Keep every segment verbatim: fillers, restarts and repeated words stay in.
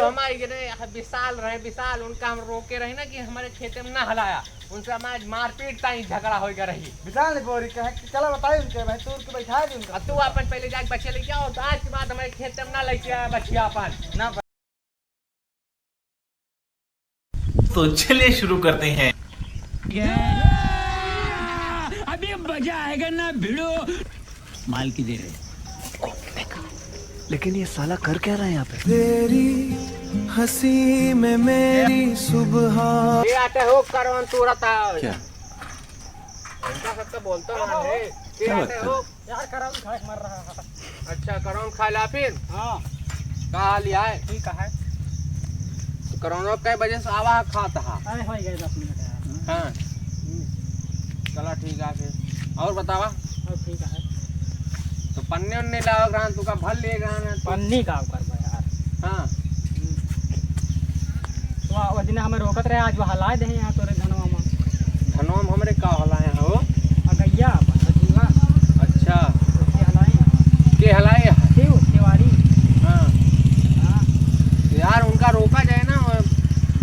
हमारे ये रहे, विशाल रहे, विशाल, उनका हम रोके रहे ना कि हमारे खेते में ना हलाया, उनसे हमारे मारपीट ताई झगड़ा होइगा रही। विशाल ने बोरी कहे कि चला बताई उनके, भाई तोड़ के बैठा दी उनका। अब तू अपन पहले जाके बछिया लेके आओ, तो आज के बाद हमारे खेते में ना लेके आया बछिया अपन। ना तो चलिए शुरू करते हैं। अभी मजा आएगा ना भिड़ो। माल की दे रहे। लेकिन ये साला कर क्या रहा है यहाँ पे? तेरी हंसी में मेरी सुबह। ये आते हो करवन तू रहता है। क्या? इनका सबका बोलता ना है। ये क्या आते बात कर हो? यार, करौन खाए मर रहा है। अच्छा, करौन खा ला फिर? हाँ। का हाल है? ठीक है। तो करौनो कै बजे से आवा खात हा? अरे, हो गए दस मिनट यार। हाँ। हम्म। चला ठीक है फिर। और बतावा? और ठीक है। तो पन्ने उन्ने लाओ ग्रान, तू का भर ले ग्रान है तो। पन्नी का करबा यार। हाँ। हम्म। तो वो दिन हमें रोकत रहे, आज वो हलाए दे यहाँ तोरे धनवा में। धनवा में हमरे का हलाए हैं हो? आ गैया, बछिया। अच्छा। उसके हलाए हैं। के हलाए हैं? शिव तिवारी। हाँ। हाँ। यार, उनका रोका जाए ना, वो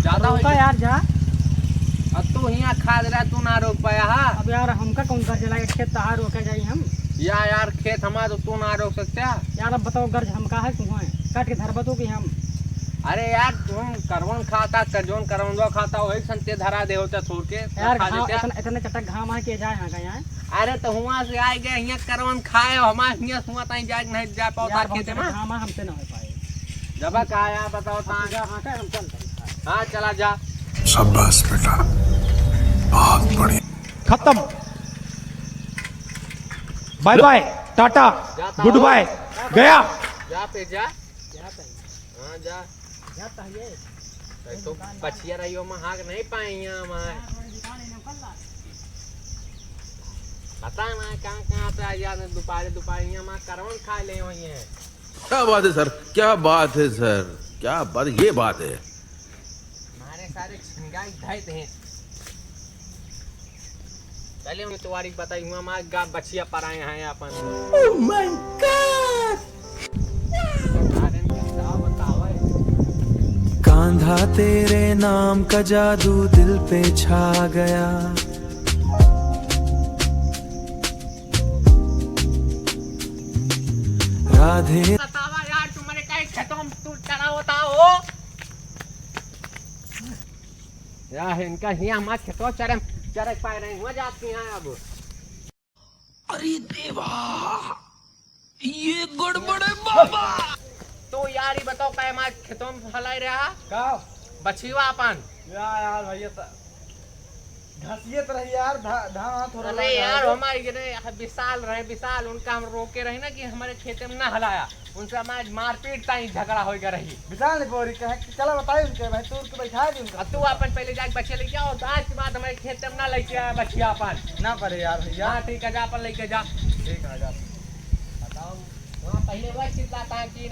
ज्यादा हो रोका गया। यार, जा। अब तू हियाँ खा दे रहा, तू ना रोक पाया हा? अब यार, हमका कौन कर चला, खेत तहार रोका जाए हम? या यार, खेत हमार तो तू ना रोक सकते हा? यार, अब बताओ, गर्ज हमका है, तुम्हें काट के धरबा तू कि हम? अरे यार, तुम करवन खाता, कर-, जौन करवनवा खाता, वही संते धरा दे होता छोड़ के, यार, खा घाम, देते। इतना, इतना चटक घाम है कि जाए हाँ का यहाँ? अरे, तो हुआं से आए गए, हियाँ करवन खाए, हमारे हियाँ से हुआं ताई जाए, नहीं जा पाओ यार, तार बहुत खेते में। चटक घाम है, हमसे ना हो पाए। जब का यार, बताओ अब तार। जा, हाँ, का हम चल रहे हैं। हाँ, चला जा। शाबाश बेटा, बहुत बढ़िया। खत्म। बाय बाय, टाटा, जाता गुड हो। बाय, गया। जा पे जा। हाँ, जा। जाता है ये। तो बछिया रहियो, हम हाक नहीं पाए यहाँ हमारे। पता ना कहाँ, कहाँ से आ जाते, दोपहर, दोपहर यहाँ हमारे करवन खा ले हुई है। क्या बात है सर, क्या बात है सर, क्या बात, ये बात है। मारे सारे छिंगाई धाए थे। पहले हम तुम्हारी बताई हुआ, हमारे गा बछिया पर आए हैं अपन। Oh my God! कांधा तेरे नाम का जादू दिल पे छा गया। राधे। बतावा यार, तुम्हारे काहे खेतों में तू चढ़ा होता हो? या इनका हियाँ हमार खेतवा चरे, चरे पाए रहे, हुआ जाती हैं अब। अरे देवा, ये गड़बड़ है बाबा। तो यार, ये बताओ, काहे हमार खेतवा में फैलाई रहा? का? बछिवा अपन। या यार, भैया, त-, घसियत रही यार, धा-, धान हाथ थोड़ा अरे लगा यार, दे। हमारे ये रहे, विशाल रहे, विशाल, उनका हम रोके रहे ना कि हमारे खेते में ना हलाया। उनसे हमार मारपीट ताई झगड़ा होइगा रही। विशाल ने बोरी कहे कि चला बताई उनके, भाई तोड़ के बैठा दी उनका। अब तू अपन पहले जाके बछिया लेके आओ, तो आज के बाद हमारे खेत में ना लेके आया बछिया अपन। ना पड़े यार भैया। हाँ ठीक है, जा अपन लेके जा। ठीक है, जा। बताओ, वहाँ पहले वह चिल्लाता है कि